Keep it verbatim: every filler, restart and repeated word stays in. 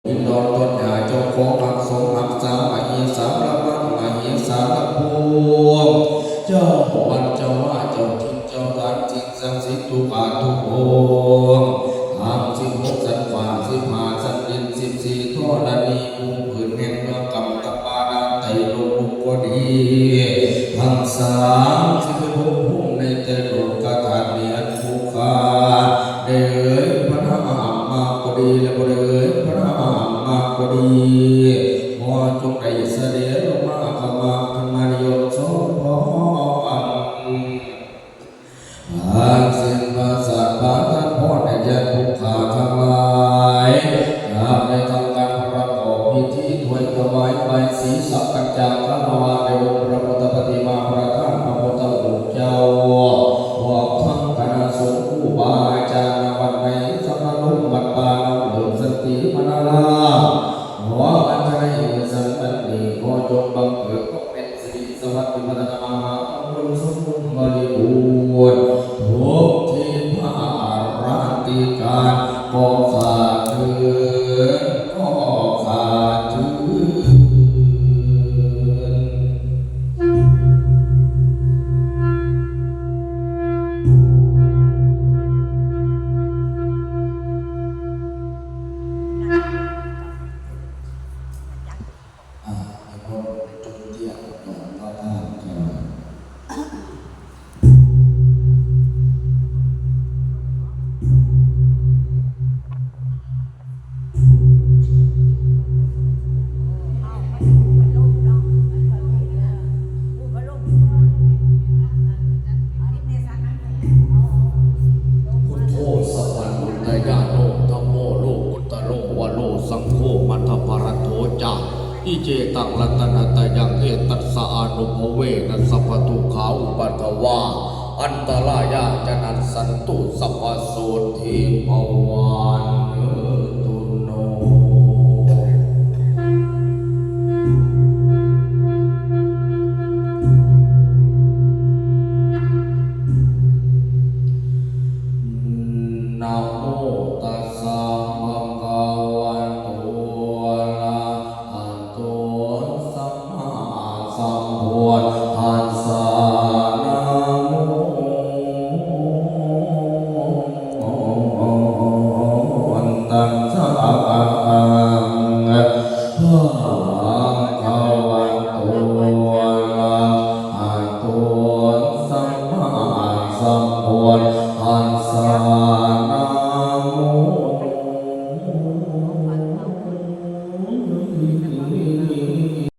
อินดอนต้นหาเจ้าของหักสมหักษามหิสารพันมหิสารภูมิ เจ้าวันเจ้าว่าเจ้าทินเจ้าฐานสิ่งศักดิ์สิทธิ์ทุกขาทุกองค์ ทั้งสิบหกสันฟ้าสิบห้าสันดินสิบสี่ธรณีภูมิผืนแห่งเมืองกำตะปาดานไตรโลกก็ดี ทั้งสามสิบเอ็ดภูมิในแต่โลกกฐานเนียนภูคา ได้เอ่ยพระนามมากก็ดี และบ่ได้เอ่ยพระนามมากก็ดี ขอจงได้เสด็จลงมาเข้ามาขึ้นมานิยมสมพร อาเซียนประสาทพระท่านพ่อในญาติผู้ข้าทั้งหลาย ครับในทำการประกอบพิธีถวายถวายใบสีสักกัญจาคารวะในองค์พระพุทธปฏิมาประธานพระพุทธองค์เจ้า พร้อมทั้งคณะสงฆ์ครูบาอาจารย์ณวัดในสำนักลมวัดป่าน้ำเหลืองสันติมนารา ขออัญชลีสันตันติขอจงบังเกิดก็เป็นสิริสวัสดิ์พัฒนามหามงคลสมบูรณ์บริบูรณ์ทุกทิศพระอารามติการก็ขาดเถินก็ขาดเถิน อ่า ให้พ้นจุดเตี้ยของพระธาตุเจ้า พุทโธสัพพัญญุตญาโณ ธัมโมโลกุตตโร วโร สังโฆ มัทธปรัตโถ จา อิเจตัง รัตนัตยัง เอตัสสะอานุภาเวนะ สัพพะทุกขาอุปัทวา อันตรายา จะ นัสสันตุ สัพพะโสตถี ภวัน